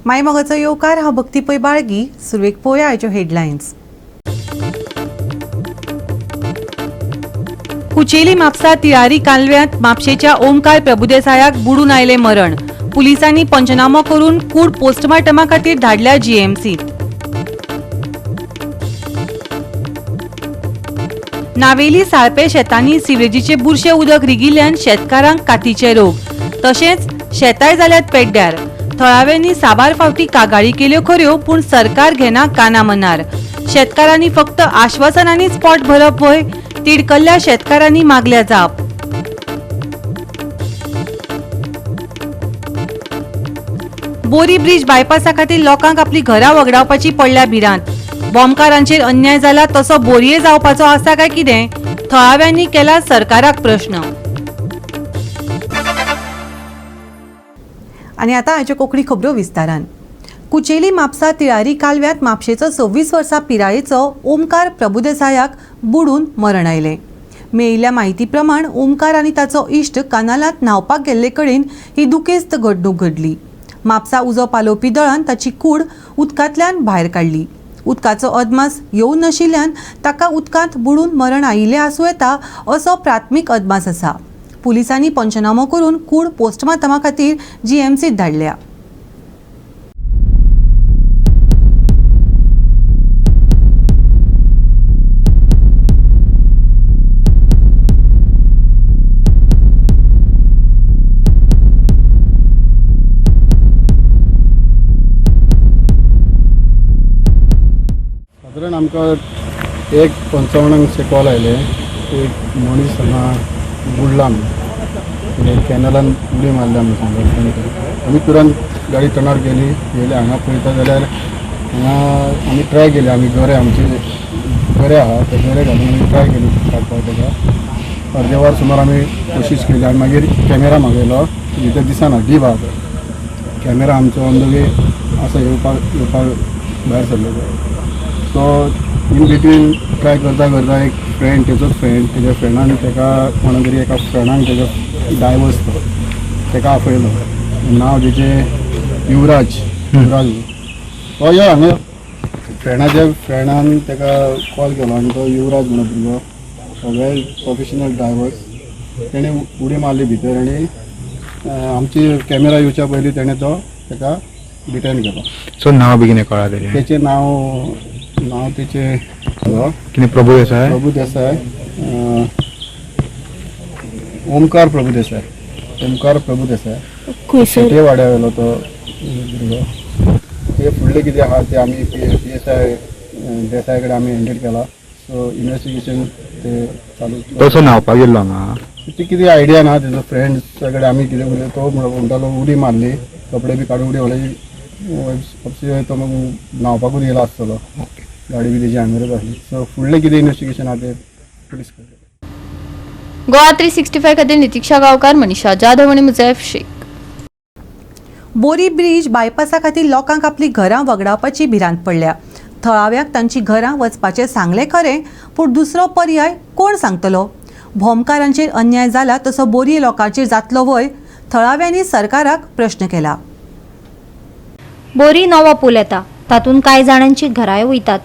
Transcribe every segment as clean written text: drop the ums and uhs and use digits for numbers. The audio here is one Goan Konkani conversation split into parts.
मायमोगाचो येवकार. हांव भक्ती पै बाळगी. सुरवेक पळोवया आयच्यो हेडलायन्स. कुचेली म्हापसा तिळारी कालव्यांत म्हापशेच्या ओमकार प्रभुदेसायाक बुडून आयलें मरण. पुलिसांनी पंचनामो करून कूड पोस्टमार्टमा खातीर धाडल्या जीएमसीत. नावेली साळपे शेतांनी सिवरेजीचे बुरशे उदक रिगिल्ल्यान शेतकारांक कातीचे रोग, तशेंच शेताय जाल्यात पेड्ड्यार. थळाव्यांनी साबार फावटी कागाळी केल्यो खऱ्यो, पूण सरकार घेना काना मनार. शेतकारांनी फक्त आश्वासनांनीच पोट भरप व्हय? तिडकल्ल्या शेतकारांनी मागल्या जाप. बोरी ब्रिज बायपासा खातीर लोकांक आपली घरां वगडावपाची पडल्या भिरांत. बॉम्बकारांचेर अन्याय जाला तसो बोरये जावपाचो आसा काय कितें? थळाव्यांनी केला सरकाराक प्रश्न. आनी आतां आयच्यो कोंकणी खबरो विस्तारान. कुचेली म्हापसा तिळारी कालव्यांत म्हापशेचो 26 वर्सां पिरायेचो ओमकार प्रभुदेसायाक बुडून मरण आयलें. मेळिल्ल्या म्हायती प्रमाण ओमकार आनी ताचो इश्ट कानालांत न्हांवपाक गेल्ले कडेन ही दुखेस्त घडणूक घडली. म्हापसा उजो पालोवपी दळान ताची कूड उदकांतल्यान भायर काडली. उदकाचो अदमास येवंक नाशिल्ल्यान ताका उदकांत बुडून मरण आयिल्लें आसूं येता असो प्राथमीक अदमास आसा. पुलिसांनी पंचनामो करून कूड पोस्टमार्टमा खातीर जीएमसीत धाडल्या. सादारण आमकां 1:55 कॉल आयले, एक मनीस हांगा बुडला म्हणून, म्हणजे कॅनलान उडी मारल्या म्हणून सांगता कोणी तरी. आमी तुरंत गाडी टर्नार गेली. गेले हांगा पळयता जाल्यार हांगा आमी ट्राय केली. आमी गरे, आमचे गरे आहा, ते गरे घालून आमी ट्राय केली काडपाक ताका. अर्दे वर सुमार आमी कोशिश केली आनी मागीर कॅमेरा मागयलो. भितर दिसना, डीप आहा तो कॅमेरा. आमचो ऑन the way आसा, येवपाक येवपाक भायर सरलो तो. सो इन बिटवीन ट्राय करता करता एक फ्रेंड, तेजोच फ्रेंड, तेज्या फ्रेंडान तेका कोणा तरी एका फ्रेंडान, तेजो डायवर्स तो, तेका आपयलो. नांव तेजें युवराज. युवराज तो यो हांगा. फ्रेंडाच्या फ्रेंडान तेका कॉल केलो आनी तो युवराज म्हणून भुरगो सगळे प्रोफेशनल डायवर्स, तेणें उडी मारली भितर आनी आमची कॅमेरा येवच्या पयलीं तेणें तो तेका डिटेन केलो. सो नाव बी कितें कळ्ळां तेजें? तेचें नांव, नांव तेचें कितें, प्रभू देसाय? प्रभू देसाय, ओमकार प्रभू देसाय, ओमकार प्रभू देसाय. खंयसर? शेटे वाड्या वयलो तो भुरगो. ते फुडलें कितें आहा ते आमी पी एस I Desai कडेन आमी हँडेड केला. सो इन्वेस्टिगेशन ते चालू. तसो न्हांवपाक गेल्लो हांगा? ती कितें आयडिया ना. तेजो फ्रेंड्सा कडेन आमी कितें उलयलो, तो म्हणटालो उडी मारली, कपडे बी काडून उडी मारली. तो मग न्हांवपाकूच येयला आसतलो. गाडी बी तेजी हांगसरच आसली. सो फुडलें कितें इन्वेस्टिगेशन आहा तें पुलीस करतले. गोवा 365 खातीर नितिक्षा गांवकार, मनीषा जाधव आनी मुजैफ शेख. बोरी ब्रिज बायपासा खातीर लोकांक आपली घरां वगडावपाची भिरांत पडल्या. थळाव्यांक तांची घरां वचपाचें सांगलें खरें, पूण दुसरो पर्याय कोण सांगतलो? भोमकारांचेर अन्याय जाला तसो बोरये लोकांचेर जातलो व्हय? थळाव्यांनी सरकाराक प्रश्न केला. बोरी नवो पूल येता, तातूंत कांय जाणांची घरांय वयतात.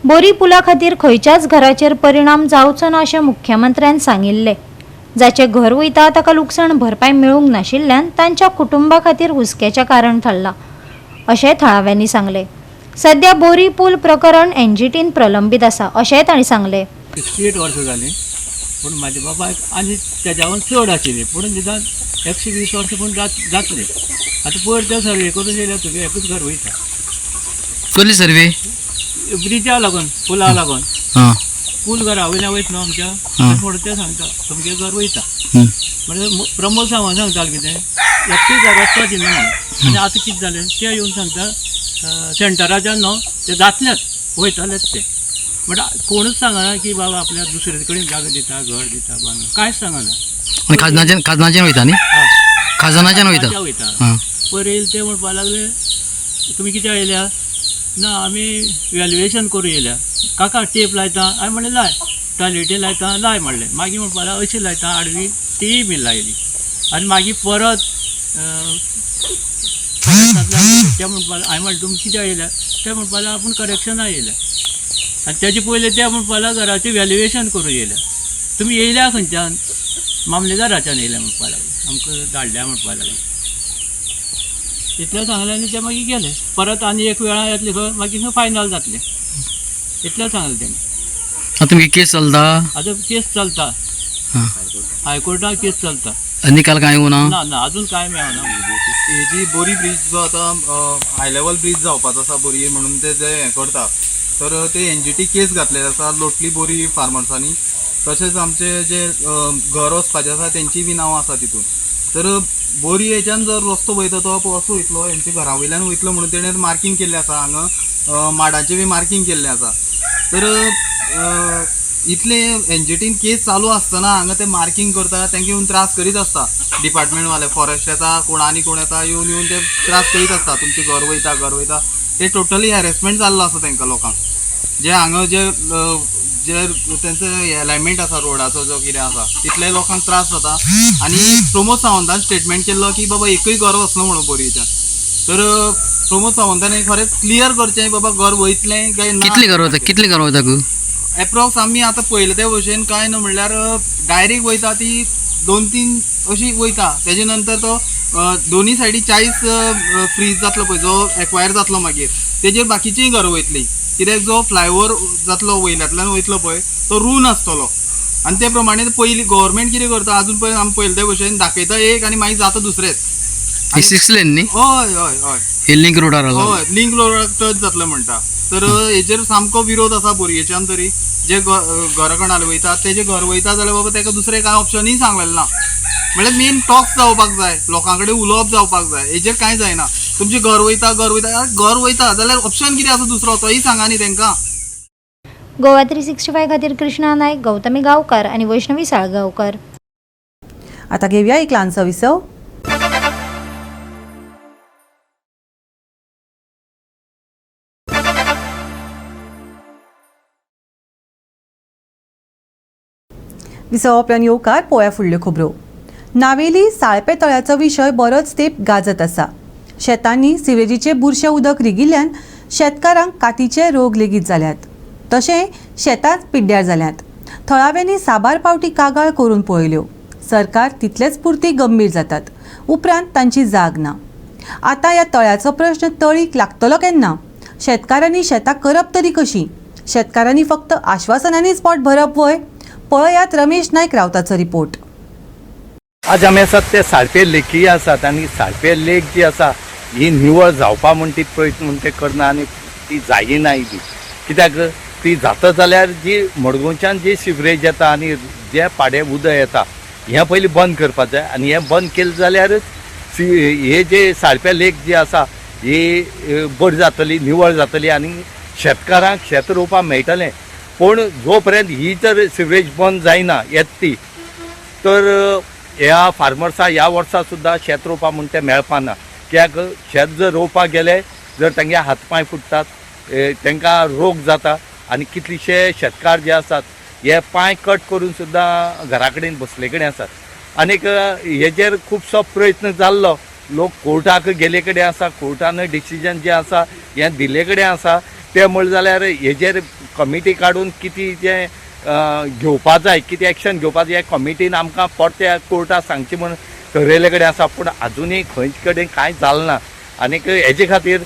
बोरी पुला खातीर खंयच्याच घराचेर परिणाम जावचो ना अशें मुख्यमंत्र्यान सांगिल्लें. जाचें घर वयता ताका लुकसाण भरपाय मेळूंक नाशिल्ल्यान तांच्या कुटुंबा खातीर हुस्क्याचें कारण थारलां अशें थळाव्यांनी सांगलें. सध्या बोरी पूल प्रकरण एनजीटीन प्रलंबीत आसा अशेंय तांणी सांगलें. 68 वर्सां जालीं, पूण म्हाज्या बापायक आनी तेज्याहून चड आशिल्ली, पूण निदान 120 वर्सां पूण जातलीं. आतां पयर ते सर्वे करून येयल्या, तुगे एकूच घर वयता. कसली सर्वे? ब्रिजा लागून, पुला लागून. पूल घरा वयल्यान वयता न्हू आमच्या, म्हणून ते सांगता तुमगे घर वयता. म्हणजे प्रमोद सावंत सांगताले कितें, एकटीच घर वचपाची न्हू म्हणून. आनी आतां कितें जालें, ते येवन सांगता सेंटराच्यान न्हू ते जातलेच, वयतलेच ते. म्हणटा कोणूच सांगना की बाबा आपल्या दुसरे कडेन जागो दिता, घर दिता बांदून, कांयच सांगना. आनी खाजनाच्यान, खाजनाच्यान वयता न्ही? खाजनाच्यान वयता. वयता. पयर येयले ते म्हणपाक लागले, तुमी कित्याक येयल्या? ना, आमी वेल्युएशन करूं येयल्या. काका, टेप लायता? हांवें म्हणलें लाय. टॉयलेटी लायता? लाय म्हणलें. मागीर म्हणपाक लागलो अशी लायता आडवी, तीय बी लायली. आनी मागीर परत परत लागले. ते म्हणपा हांवें म्हणलें तुमी कित्याक येयल्या? ते म्हणपा लागले आपूण करेक्शना येयल्या. आनी तेजे पयलें ते म्हणपा लागले घराचें व्हॅल्युएशन करूं येयल्या. तुमी येयल्या खंयच्यान? मामलेदाराच्यान येयल्या म्हणपा लागले, आमकां धाडल्या म्हणपा लागले. इतलें सांगलें आनी ते मागीर गेले. परत आनी एक वेळा येतले खंय मागीर फायनल जातलें, इतलें सांगलें तेणें. आतां तुमगे केस चलता? आतां केस चलता. हां. हायकोर्टान केस चलता. निकाल कांय येवना? ना ना, अजून कांय मेळना. ही जी बोरी ब्रीज जो आतां हाय लेवल ब्रीज जावपाचो आसा बोरये म्हणून ते जे हें करता, तर ते एनजीटी केस घातलेले आसा लोटली बोरी फार्मर्सांनी. तशेंच आमचे जे घर वचपाचे आसा तेंची बी नांवां आसा तितून. तर बोरी हेच्यान जर रस्तो वयता तो असो वयतलो, हेंच्या घरा वयल्यान वयतलो म्हणून तेणें मार्कींग केल्लें आसा. हांगा माडांचें बी मार्कींग केल्लें आसा. तर इतले एनजीटीन केस चालू आसतना हांगा ते मार्कींग करता, तांकां येवन त्रास करीत आसता. डिपार्टमेंटवाले फॉरेस्ट येता, कोण आनी कोण येता, येवन येवन ते त्रास करीत आसता. तुमचें घर वयता, घर वयता, ते टोटली हॅरेसमेंट जाल्लो आसा तांकां लोकांक. जे हांगा जे जे तेंचो एलायनमेंट आसा रोडाचो जो कितें आसा तितले लोकांक त्रास जाता. आनी प्रमोद सावंतान स्टेटमेंट केल्लो की बाबा एकूय घर वचना म्हणून बोरयेच्यान. तर प्रमोद सावंतान हें खरेंच क्लियर करचें बाबा घर वयतलें काय ना. कितले घर वता? कितले घर वता गो? एप्रॉक्स आमी आतां पळयलें ते भशेन कांय न्हू म्हणल्यार डायरेक्ट वयता ती 2-3 अशी वयता. तेजे नंतर तो दोनी सायडी 40 फ्रीज जातलो पळय, जो एक्वायर जातलो मागीर तेजेर बाकीचीय घरां वयतलीं. कित्याक जो फ्लायओवर जातलो वयल्यांतल्यान वयतलो पळय तो रून आसतलो. आनी ते प्रमाणे पयलीं गव्हर्मेंट कितें करता अजून पर्यंत आमी पळयले ते भशेन दाखयता एक आनी मागीर जाता दुसरेंच. ही 6 लेन न्ही? हय हय हय. ही लिंक रोडार हय, लिंक रोडाक टच जातलो म्हणटा. तर हेजेर सामको विरोध आसा बोरयेच्यान. तरी जे घरां कोणाले वयता तेजे घर वयता जाल्यार बाबा ताका दुसरें कांय ऑप्शनूय सांगलेलें ना. म्हणल्यार मेन टॉक्स जावपाक जाय, लोकां कडेन उलोवप जावपाक जाय. हेजेर कांय जायना. तुमचें घर वयता, घर वयता, घर वयता जाल्यार ऑप्शन कितें आसा दुसरो तोय सांगा न्ही तांकां. गोवा 365 खातीर कृष्णा नायक, गौतमी गांवकार आनी वैष्णवी साळगांवकर. आता घेऊया एक ल्हानसो विसव. विसवा उपरांत येवकार पळोवया फुडल्यो खबरो. नावेली साळपे तळ्याचो विशय बरोच तेंप गाजत आसा. शेतांनी सिवरेजीचें बुरशें उदक रिगिल्ल्यान शेतकारांक कातीचे रोग लेगीत जाल्यात, तशें शेतांच पिड्ड्यार जाल्यात. थळाव्यांनी साबार पावटी कागाळ करून पळयल्यो, सरकार तितलेच पुरती गंभीर जातात, उपरांत तांची जाग ना. आतां ह्या तळ्याचो प्रश्न तळीक लागतलो केन्ना? शेतकारांनी शेतां करप तरी कशीं? शेतकारांनी फक्त आश्वासनांनीच पोट भरप वय? पळयात रमेश नायक रावताचो रिपोर्ट. आज आमी आसात ते साळपे लेकी आसात आनी साळपे लेक जी आसा ही निवळ जावपा म्हूण ती प्रयत्न म्हूण ते करना आनी ती जायनाय बी. कित्याक ती जाता जाल्यार जी मडगांवच्यान जी सिवरेज येता आनी जे पाडे उदक येता हें पयलीं बंद करपाक जाय. आनी हें बंद केलें जाल्यारच हे जे साळपे लेक जी आसा ही बरी जातली, निवळ जातली आनी शेतकारांक शेत रोवपाक मेळटलें. पूण जो पर्यंत ही जर सिवरेज बंद जायना येत ती तर ह्या फार्मर्सां ह्या वर्सा सुद्दां शेत रोवपाक म्हूण तें मेळपा ना. कित्याक शेत जर रोवपाक गेले जर तांगे हात पांय फुट्टात, तांकां रोग जाता आनी कितलेशे शेतकार जे आसात हे पांय कट करून सुद्दां घरा कडेन बसले कडेन आसात. आनीक हेजेर खुबसो प्रयत्न जाल्लो, लोक कोर्टाक गेले कडेन आसा, कोर्टान डिसिजन जें आसा हें दिल्ले कडेन आसा. तें म्हणलें जाल्यार हेजेर कमिटी काडून कितें जें घेवपा जाय, कितें एक्शन घेवपा जाय, ह्या कमिटीन आमकां परते कोर्टाक सांगचें म्हूण ठरयल्ले कडेन आसा. पूण आजुनूय खंयचे कडेन कांय जालें ना. आनीक हेजे खातीर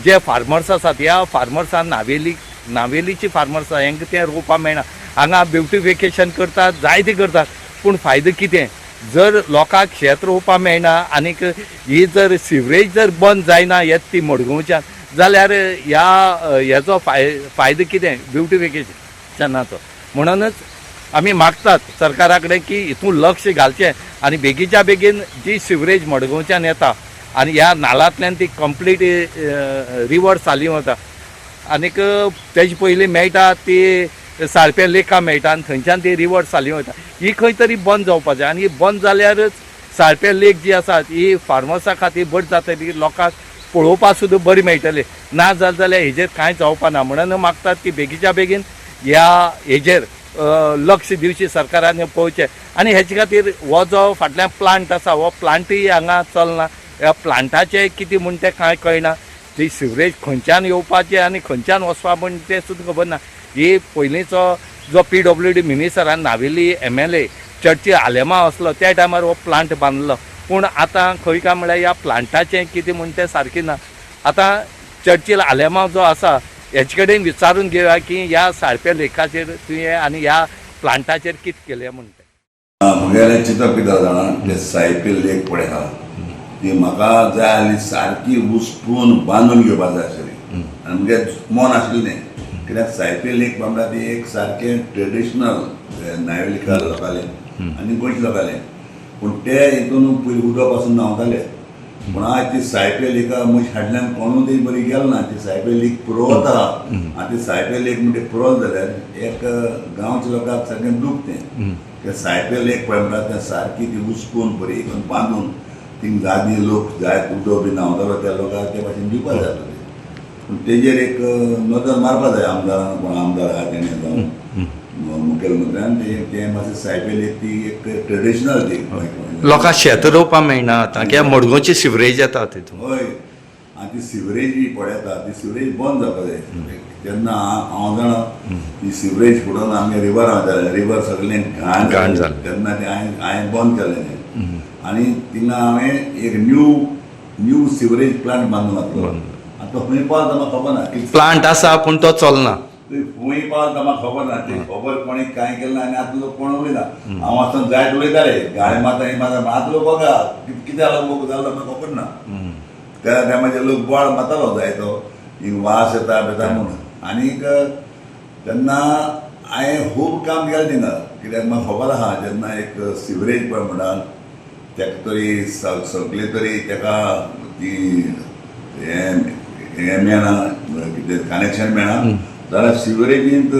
जे फार्मर्स आसात ह्या फार्मर्सान नावेलीची फार्मर्स आसा हेंकां तें रोवपाक मेळना. हांगा ब्युटिफिकेशन करतात, जायते करतात, पूण फायदो कितें? जर लोकांक शेत रोवपाक मेळना आनीक ही जर सिवरेज जर बंद जायना येत ती मडगांवच्यान जाल्यार ह्या हेजो फायदो कितें ब्युटिफिकेशनाचो? म्हणूनच आमी मागतात सरकारा कडेन की हितून लक्ष घालचें आनी बेगीच्या बेगीन जी सिवरेज मडगांवच्यान येता आनी ह्या नालांतल्यान ती कंप्लीट रिवर चाली वता आनीक तेजे पयलीं मेळटा ती साळपे लेका मेळटा आनी थंयच्यान ती रिवर चाली वता, ही खंय तरी बंद जावपा जाय. आनी ही बंद जाल्यारच साळपे लेक जी आसा ही फार्मर्सां खातीर बरी जातली, लोकांक पळोवपाक सुद्दां बरी मेळटली. ना जालें जाल्यार हेजेर कांय जावपा ना. म्हणून मागतात की बेगीच्या बेगीन ह्या हेजेर लक्ष दिवचें सरकारान, पळोवचें. आनी हेजे खातीर हो जो फाटल्यान प्लांट आसा हो प्लांटूय हांगा चलना. ह्या प्लांटाचें कितें म्हूण तें कांय कळना. ती सिवरेज खंयच्यान येवपाचें आनी खंयच्यान वचपा म्हूण तें सुद्दां खबर ना. ही पयलींचो जो PWD मिनिस्टरान Navelim MLA Churchill Alemao आसलो त्या टायमार हो प्लांट बांदलो, पूण आतां खंय काय म्हळ्यार ह्या प्लांटाचें कितें म्हूण तें सारकें ना. आतां चर्चील आलेमांव जो आसा हेचे कडेन विचारून घेवया की ह्या साळपे लेकाचेर तुवें आनी ह्या प्लांटाचेर कितें केलें म्हूण तें. म्हगेलें चिंतप कितें जाणा, ते सायपी लेक पळय आहा ती म्हाका जाय आसली सारकी उसपून बांदून घेवपा जाय आशिल्ली आनी म्हगे मन आशिल्लें तें, कित्याक सायपी लेक म्हणटा ती एक सारकें ट्रेडिशनल नावेलीकार लोकांलें आनी गोंयच्या लोकांलें, पूण ते हितून पयलीं उदक पासून न्हांवताले. पूण आज ती सायपे लेका मनीस हाडल्यान कोणूय ती बरी गेल ना, ती सायपे लेक पुरोवत आहा आनी ती सायपे लेक म्हणटे पुरोवत जाल्यार एक गांवच्या लोकांक सारकें दूख तें. ते सायपे लेक पळय म्हणटा तें सारकी ती उसपून बरी करून बांदून थिंग जादी लोक जायत उदक बी न्हांवतालो त्या लोकांक ते भाशेन दिवपा जाय आसलें. पूण तेजेर एक नदर मारपा जाय आमदारान, कोण आमदार आहा तेणें जावं मुखेलमंत्र्यान तें मातशें सायपे लेक ती एक ट्रेडिशनल ती लोकांक शेत रोवपाक मेळना आतां, कित्याक मडगांवची सिवरेज येता तितून. हय, आनी ती सिवरेज बी पळयता ती सिवरेज बंद जावपा जाय. तेन्ना हांव जाणा ती सिवरेज फुडोवन आमगे रिवर वताले, रिवर सगळें घाण घाण जालें. तेन्ना तें हांवें बंद केलें तें आनी थिंगा हांवें एक न्यू सिवरेज प्लांट बांदून घातलो. आनी तो खंय पावता म्हाका खबर ना. प्लांट आसा पूण तो चलना. खंय पावता म्हाका खबर ना, ती खबर कोणी कांय केलें ना आनी आतां लोक कोण उलयना. हांव आसतना जायत उलयताले, गाळे मारता ही मारता, आतां लोक बघा कित्याक लोक जालो म्हाका खबर ना. त्या टायमाचेर लोक बोवाळ मारतालो जायतो, हिंग वास येता बेता म्हणून. आनीक तेन्ना हांवें खूब काम केलें थिंगा, कित्याक म्हाका खबर आहा जेन्ना एक सिवरेज पळय म्हणटा तेका तरी सगळे तरी तेका ती हें मेळना, कितें कनेक्शन मेळना जाल्यार सिवरेजींत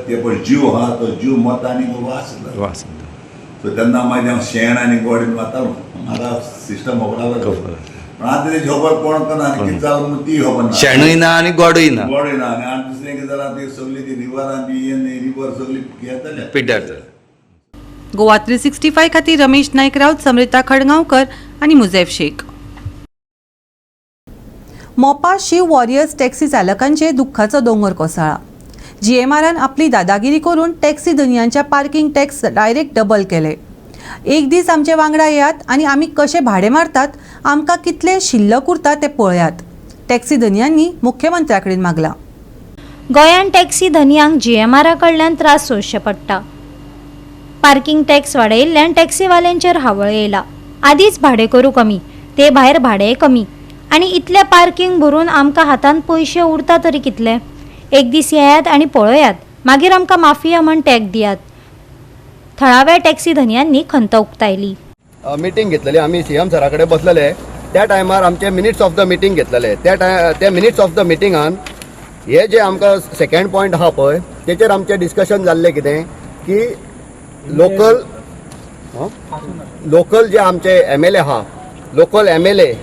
ते पळय जीव आहा तो जीव मरता आनी वास येता. वास. सो तेन्ना मागीर हांव शेण आनी गोड बीन मारतालो, म्हाका सिस्टम खबर आसलो. पण आतां तेजी खबर कोण करना आनी कितें जालां म्हणून ती खबर ना, शेणूय ना आनी गोडूय ना, गोडूय ना. आनी आनी दुसरें कितें जालां ती सगळी ती रिवरान बी रिवर सगळी हें जाल्या, पिड्ड्यार जाल्या. गोवा 365 खातीर रमेश नायक राऊत, समृता खडगांवकर आनी मुझेफ शेख. मोपा शिव वॉरियर्स टॅक्सी चालकांचेर दुख्खाचो दोंगर कोसळ्ळा. GMRन आपली दादागिरी करून टॅक्सी धनयांच्या पार्किंग टॅक्स डायरेक्ट डबल केले. एक दीस आमचे वांगडा येयात आनी आमी कशें भाडें मारतात, आमकां कितलें शिल्लक उरता तें पळयात, टॅक्सी धनयांनी मुख्यमंत्र्या कडेन मागलां. गोंयांत टॅक्सी धनयांक GMRा कडल्यान त्रास सोंसचे पडटा. पार्किंग टॅक्स वाडयिल्ल्यान टॅक्सीवाल्यांचेर हावळ येयला. आदींच भाडेकरू कमी, ते भायर भाडेंय कमी आनी इतलें पार्किंग भरून आमकां हातांत पयशे उरता तरी कितले? एक दीस येयात आनी पळयात, मागीर आमकां माफिया म्हण टॅग दियात, थळाव्या टॅक्सी धनयांनी खंत उक्तायली. मिटींग घेतलेली आमी CM सरा कडेन बसलेले त्या टायमार आमचे मिनिट्स ऑफ the meeting घेतलेले. त्या मिनिट्स ऑफ the मिटिंगान हे जे आमकां सेकंड पॉयंट आहा पळय तेचेर आमचें डिस्कशन जाल्लें कितें की लोकल लोकल जे आमचे MLA आहा, लोकल MLA,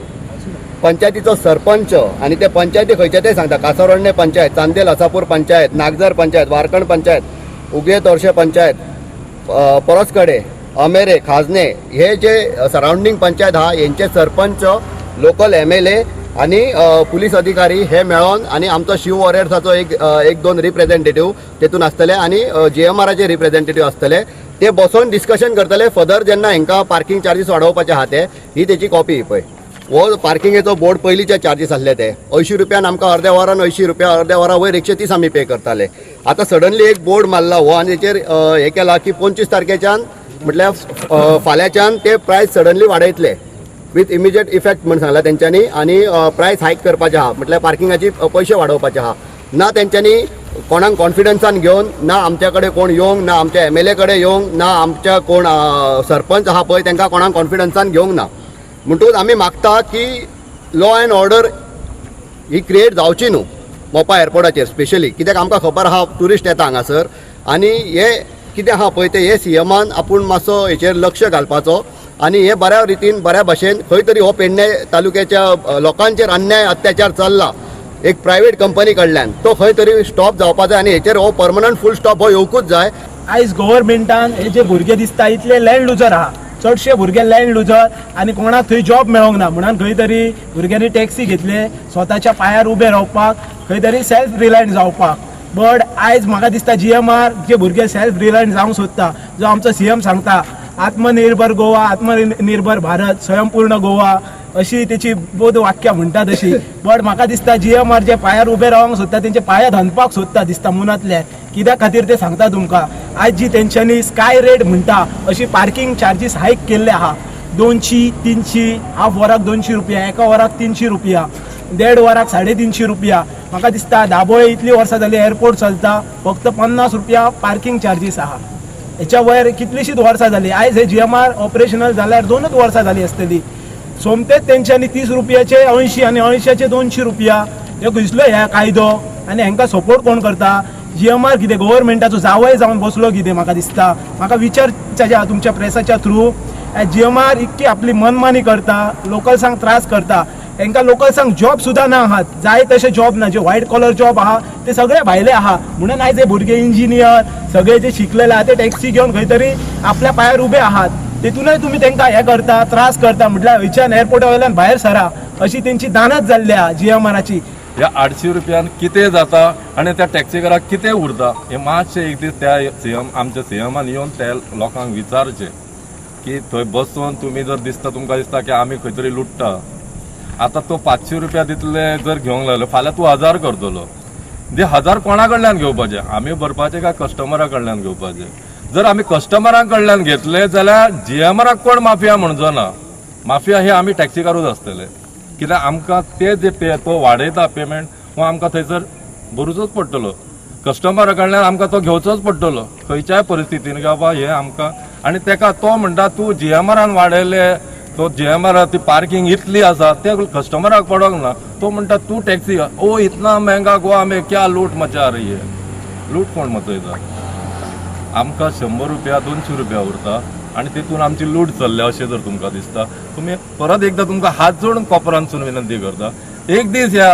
पंचायतीचो सरपंच आनी ते पंचायती खंयचे ते सांगता, कासारोडणे पंचायत, चांदेल हसापूर पंचायत, नागझर पंचायत, वारकण पंचायत, उगये तोरशे पंचायत, परसकडे, अमेरे, खाजने हे जे सरावंडींग पंचायत आहा हेंचे सरपंच, लोकल MLA आनी पुलीस अधिकारी हे मेळोन आनी आमचो शिव वॉरियर्साचो एक दोन रिप्रेझेंटेटीव तेतून आसतले आनी GMRाचे रिप्रेझेंटेटीव आसतले, ते बसोन डिस्कशन करतले. फर्दर जेन्ना हेंकां पार्किंग चार्जीस वाडोवपाचे आहा ते ही तेची कॉपी पळय, हो पार्किंगेचो बोर्ड पयलींचे चार्जीस आसले ते 80 रुपयान आमकां अर्द्या वरान 80 रुपया, अर्द्या वरा वयर 130 आमी पे करताले. आतां सडनली एक बोर्ड मारला हो आनी तेचेर हें केला की 25 तारखेच्यान म्हटल्यार फाल्यांच्यान ते प्रायस सडनली वाडयतले विथ इमिजिएट इफेक्ट म्हण सांगला तेंच्यांनी. आनी प्रायस हायक करपाचें आहा, म्हटल्यार पार्किंगाची पयशे वाडोवपाचे आहा. ना तेंच्यांनी कोणाक कॉन्फिडन्सान घेवन, ना आमच्या कडेन कोण येवंक ना, आमच्या MLA कडेन येवंक ना, आमच्या कोण सरपंच आहा पळय तेंकां कोणाक कॉन्फिडन्सान घेवंक ना. म्हणटकूच आमी मागता की law and order he create जावची न्हू मोपा एअरपोर्टाचेर स्पेशली, कित्याक आमकां खबर आहा ट्युरिस्ट येता हांगासर आनी हे कितें आहा पळय तें हे CMान आपूण मातसो हेचेर लक्ष घालपाचो आनी हे बऱ्या रितीन बऱ्या भाशेन खंय तरी हो पेडणे तालुक्याच्या लोकांचेर अन्याय अत्याचार चल्ला एक प्रायवेट कंपनी कडल्यान, तो खंय तरी स्टॉप जावपा जाय आनी हेचेर हो परमनंट फूल स्टॉप हो येवकूच जाय. आयज गव्हर्मेंटान हे जे भुरगे दिसता इतले लँड लुजर आहा, चडशे भुरगे लँड लुजर आनी कोणाक थंय जॉब मेळोंक ना म्हणून खंय तरी भुरग्यांनी टॅक्सी घेतले स्वताच्या पांयार उबे रावपाक, खंय तरी सेल्फ रिलायंट जावपाक. बट आयज म्हाका दिसता जीएमआर जे भुरगे सेल्फ रिलायंट जावंक सोदता, जो आमचो सीएम सांगता आत्मनिर्भर गोवा, आत्मनिर्भर भारत, स्वयंपूर्ण गोवा अशी तेची बोध वाक्यां म्हणटा तशी. बट म्हाका दिसता जीएमआर जे पांयार उबे रावंक सोदता तेंचे पांय धनपाक सोदता दिसता मुनांतले. कित्या खातीर ते सांगता तुमकां, आयज जी तेंच्यांनी स्काय रेट म्हणटा अशी पार्किंग चार्जीस हायक केल्ले आहा, 200 300, हाफ वराक 200 रुपया, एका वराक 300 रुपया, देड वराक 350 रुपया. म्हाका दिसता दाबोळे इतली वर्सां जाली एअरपोर्ट चलता, फक्त 50 रुपया पार्किंग चार्जीस आहा. हेच्या वयर कितलीशीच वर्सां जाली. आयज हे जीएमआर ऑपरेशनल जाल्यार 2 वर्सां जाली आसतली. सोमतेच तेंच्यांनी 30 रुपयाचे 80 आनी 80चे 200 रुपया, हे कसलो ह्या कायदो आनी हेंकां सपोर्ट कोण करता? जीएमआर कितें गव्हर्मेंटाचो जावय जावन बसलो कितें? म्हाका दिसता, म्हाका विचार तुमच्या प्रेसाच्या थ्रू, जीएमआर इतकी आपली मनमानी करता, लोकल्सांक त्रास करता. हेंकां लोकल्सांक जॉब सुद्दां ना आहात, जाय तशे जॉब ना, जे व्हायट कॉलर जॉब आहा ते सगळे भायले आहा. म्हणून आयज हे भुरगे इंजिनियर सगळे जे शिकलेले आहा ते टॅक्सी घेवन खंय तरी आपल्या पांयार उबे आहात. तेतूनय तुमी तेंकां हें करता, त्रास करता. म्हटल्यार हयच्यान एअरपोर्टा वयल्यान भायर सरा अशी तेंची दानत जाल्ली आहा जीएमआराची. ह्या 800 रुपयान कितें जाता आनी त्या टॅक्सीकाराक कितें उरता हें मातशें एक दीस त्या सीएम, आमच्या सीएमान येवन त्या लोकांक विचारचें की थंय बसून तुमी जर दिसता, तुमकां दिसता की आमी खंय तरी लुट्टा, आतां तो 500 रुपया दितले जर घेवंक लागलो, फाल्यां तूं 1000 करतलो. ते 1000 कोणा कडल्यान घेवपाचे? आमी भरपाचे काय कस्टमरा कडल्यान घेवपाचे? जर आमी कस्टमरां कडल्यान घेतले जाल्यार जीएमआराक कोण माफिया म्हणचो ना. माफिया हे आमी टॅक्सीकारूच आसतले, कित्याक आमकां ते जे पे तो वाडयता पेमेंट हो आमकां थंयसर भरुचोच पडटलो. कस्टमरा कडल्यान आमकां तो घेवचोच पडटलो खंयच्याय परिस्थितीन की बाबा हें आमकां. आनी तेका तो म्हणटा तूं जीएमआरान वाडयले, तो जीएमआर ती पार्किंग इतली आसा ते कस्टमराक पडोंक ना. तो म्हणटा तूं टॅक्सी ओ इतना महंगा गोवा में क्या लूट मचा रही है. लूट कोण मचयता? आमकां 100 रुपया 200 रुपया उरता आनी तितून आमची लूट चल्ल्या अशें जर तुमकां दिसता, तुमी परत एकदां तुमकां हात जोडून कोपरांतसून विनंती करता, एक दीस या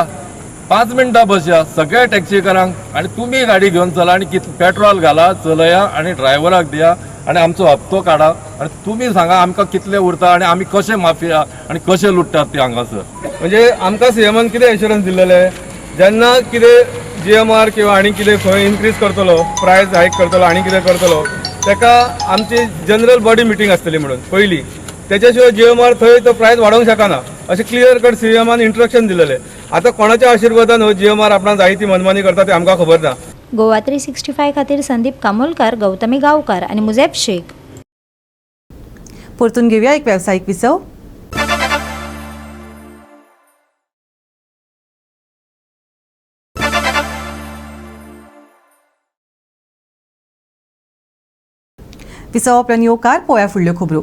5 मिनटां बसया सगळ्या टॅक्सीकारांक आनी तुमी गाडी घेवन चला आनी कितलें पेट्रोल घाला, चलया आनी ड्रायव्हराक दिया आनी आमचो हप्तो काडा आनी तुमी सांगा आमकां कितले उरता आनी आमी कशे माफिया आनी कशे लुट्टात ते हांगासर. म्हणजे आमकां सीएमान कितें एश्युरन्स दिल्लेलें, जेन्ना कितें जीएमआर किंवा आनी कितें खंय इनक्रीज करतलो, प्रायस हायक करतलो आनी कितें करतलो, ताका आमची जनरल बॉडी मिटींग आसतली म्हणून पयली. तेच्या शिवाय जीएमआर थंय तो प्रायस वाडोवंक शकना अशें क्लियर कट सीएमान इंस्ट्रक्शन दिलेलें. आतां कोणाच्या आशिर्वादान हो जीएमआर आपणाक जाय ती मनमानी करता ते आमकां खबर ना. गोवा 365 खातीर संदीप कामोलकर, गौतमी गांवकार आनी मुजेब शेख. परतून घेऊया एक व्यावसायिक विसव. विसवा उपरांत येवकार पोया फुडल्यो खबरो.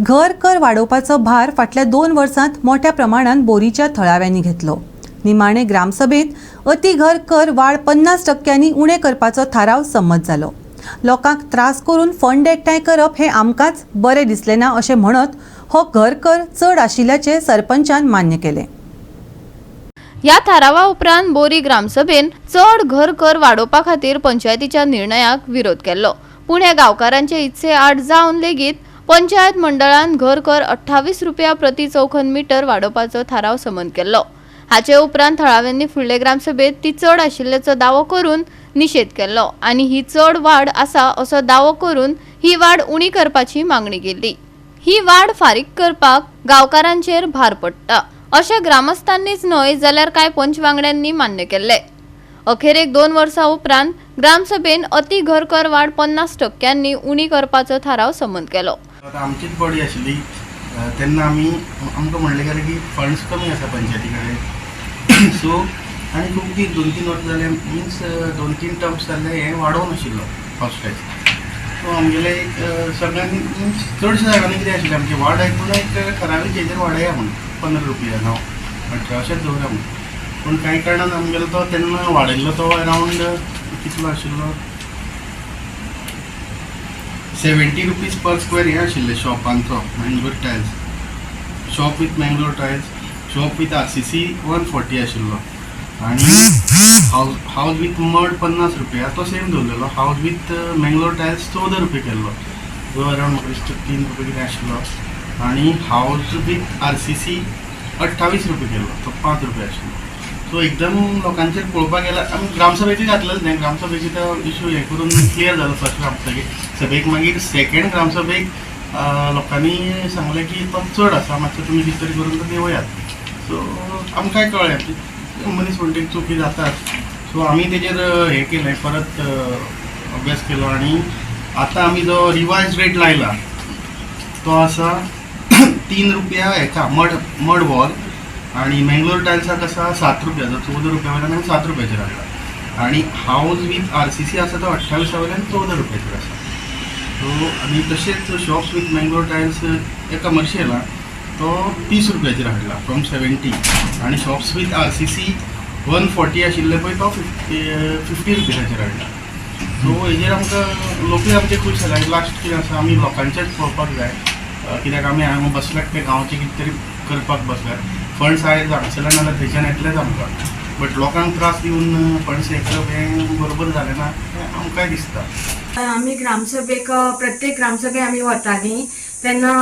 घर कर वाडोवपाचो भार फाटल्या 2 वर्सांत मोठ्या प्रमाणात बोरीच्या थळाव्यांनी घेतलो. निमाणे ग्रामसभेत अति घर कर वाड 50% उणें करपाचो थाराव संमत जालो. लोकांक त्रास करून फंड एकठांय करप हें आमकांच बरें दिसलें ना अशें म्हणत हो घर कर चड आशिल्ल्याचें सरपंचान मान्य केलें. ह्या थारावा उपरांत बोरी ग्रामसभेन चड घर कर वाडोवपा खातीर पंचायतीच्या निर्णयाक विरोध केल्लो. पूण ह्या गांवकारांचे इत्से आड जावन लेगीत पंचायत मंडळान घर कर 28 रुपया प्रति चौखण मिटर वाडोवपाचो थाराव संमत केल्लो. हाचे उपरांत थळाव्यांनी फुडले ग्रामसभेत ती चड आशिल्ल्याचो दावो करून निशेध केल्लो आनी ही चड वाड आसा असो दावो करून ही वाड उणी करपाची मागणी केल्ली. ही वाड फारीक करपाक गांवकारांचेर भार पडटा अशें ग्रामस्थांनीच न्हय जाल्यार कांय पंच वांगड्यांनी मान्य केल्लें. अखेरेक 2 वर्सां उपरांत ग्रामसभेन अति घर कर वाड 50% उणी करपाचो थाराव संमत केलो. आतां आमचीच बॉडी आशिल्ली तेन्ना आमी आमकां म्हणलें गेलें की फंड्स कमी आसा पंचायती कडेन, सो आनी खूब दीस 2-3 वर्सां जालें, मिन्स 2-3 टर्म्स जाल्ले हें वाडोवंक नाशिल्लो हावस टॅक्स. सो आमगेले एक सगळ्यांनी मिन्स चडशे जाणांनी कितें आशिल्लें आमचें वाड आयकून एक ठरावीक हेजेर वाडया म्हूण 15 रुपया 9 18 अशेंच दवरा म्हूण. पूण कांय कारणान आमगेलो तो तेन्ना वाडयल्लो तो अरावंड कितलो आशिल्लो 70 रुपीज पर स्क्वेअर हें आशिल्लें शॉपांचो, Mangalore tiles shop with Mangalore tiles, shop with RCC 140 आशिल्लो आनी हावज विथ मड 50 रुपया तो सेम दवरलेलो, हावज विथ मँगलोर टायल्स 14 रुपया केल्लो. जो अरावंड म्हाका दिसता 3 रुपया कितें आशिल्लो आनी हावज वीथ RCC 28 रुपया केल्लो, तो 5 रुपया आशिल्लो. सो एकदम लोकांचेर पळोवपाक गेल्यार आमी ग्रामसभेचेर घातलेच न्ही, ग्रामसभेचे तो इशू हें करून क्लियर जालो फर्स्ट ग्रामसभेक सभेक. मागीर सेकेंड ग्रामसभेक लोकांनी सांगलें की तो चड आसा, मातशें तुमी कितें तरी करून तो देंवयात. सो आमकांय कळ्ळें मनीस म्हणटा चुकी जातात. सो आमी तेजेर हें केलें, परत अभ्यास केलो आनी आतां आमी जो रिवायज रेट लायला तो आसा 3 रुपया हेका मड वॉल आनी मँगलोर टायल्साक आसा 7 रुपया, जो 14 रुपया वयल्यान आमी 7 रुपयाचेर हाडला आनी हावज वीथ RCC आसा तो 28 वयल्यान 14 रुपयाचेर आसा. सो आनी तशेंच शॉप्स वीथ मँगलोर टायल्स हे कमर्शियला तो 30 रुपयाचेर हाडला फ्रॉम 70 आनी शॉप्स वीथ RCC 140 आशिल्ले पळय तो 50 रुपयाचेर हाडला. सो हेजेर आमकां लोकूय आमचे खूश जाले आनी लास्ट कितें आसा आमी लोकांचेच पळोवपाक जाय, कित्याक आमी हांगा बसल्यात ते गांवचे कितें तरी करपाक बसल्यात. फंड्स आयज हांगसरल्यान नाल्यार थंयच्यान येतलेच आमकां, बट लोकांक त्रास दिवन फंड्स हें करप हें बरोबर जालें ना हें आमकांय दिसता. आमी ग्रामसभेक प्रत्येक ग्रामसभेक आमी वतालीं तेन्ना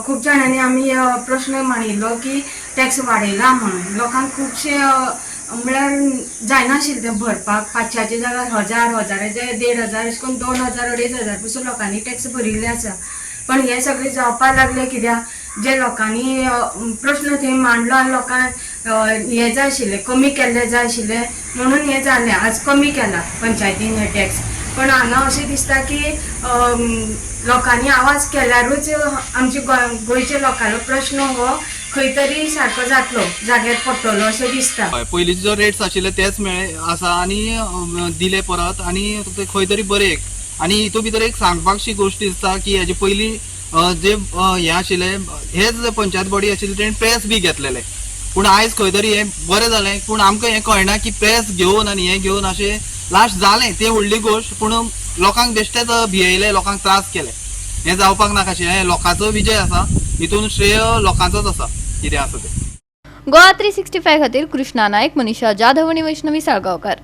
खूब जाणांनी आमी प्रश्न मांडिल्लो की टॅक्स वाडयला म्हणून. लोकांक खुबशे म्हळ्यार जायनाशिल्लें तें भरपाक, 500च्या जाग्यार 1000, 1000चे 1500 अशें करून 2000, 2500 पसून लोकांनी टॅक्स भरिल्ले आसा. पण हे सगळें जावपाक लागलें कित्याक जे लोकांनी प्रश्न थंय मांडलो आनी लोकांक हें जाय आशिल्लें, कमी केल्लें जाय आशिल्लें म्हणून हें जालें. आज कमी केला पंचायतीन हे टॅक्स, पण हांगा अशें दिसता की लोकांनी आवाज केल्यारूच आमचे गोंयच्या लोकांलो प्रश्न हो खंय तरी सारको जातलो, जाग्यार पडटलो अशें दिसता. पयलींचे जो रेट्स आशिल्ले तेच मेळ्ळे आसा आनी दिले परत आनी खंय तरी बरे एक. आनी हितून भितर एक सांगपाकशी गोश्ट दिसता की हेजे पयलीं जे हें आशिल्ले हेच पंचायत बॉडी आशिल्ली तेणें प्रेस बी घेतलेले, पूण आयज खंय तरी हें बरें जालें. पूण आमकां हें कळना की प्रेस घेवन आनी हें घेवन अशें लास्ट जालें तें व्हडली गोश्ट, पूण लोकांक बेश्टेच भिययले, लोकांक त्रास केले. हें जावपाक नाका आशिल्लें. हें लोकांचो विजय आसा, हितून श्रेय लोकांचोच आसा कितें आसा तें. गोवा 365 खातीर कृष्णा नायक, मनीषा जाधव आनी वैष्णवी साळगांवकार.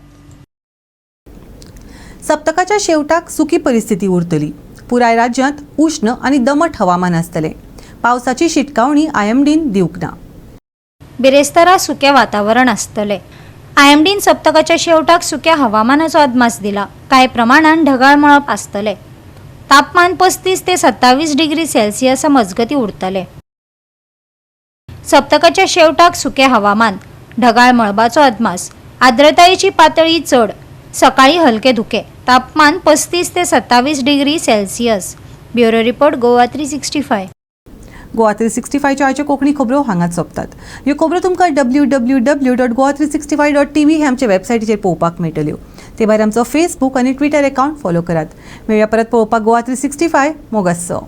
सप्तकाच्या शेवटाक सुकी परिस्थिती उरतली. पुराय राज्यांत उश्ण आनी दमट हवामान आसतलें. पावसाची शिटकावणी IMDन दिवंक ना. बिरेस्तारा सुकें वातावरण आसतलें. IMDन सप्तकाच्या शेवटाक सुक्या हवामानाचो अदमास दिला. कांय प्रमाणान ढगाळ मळप आसतलें. तापमान 35 ते 27 डिग्री सेल्सियसा मजगतीं उरतलें. सप्तकाच्या शेवटाक सुकें हवामान, ढगाळ मळबाचो अदमास, आर्द्रतायेची पातळी चड, सकाळी हलके धुके, तापमान 35 ते 27 degree Celsius. Bureau report, Goa 365. Goa 365च्यो आयच्यो कोंकणी खबरो हांगाच सोंपतात. ह्यो खबरो तुमकां www.goa365.tv हे आमचे वेबसायटीचेर पळोवपाक मेळटल्यो. ते भायर आमचो फेसबूक आनी ट्विटर एकावंट फॉलो करात. मेळया परत पळोवपाक गोवा 365. मोगासो.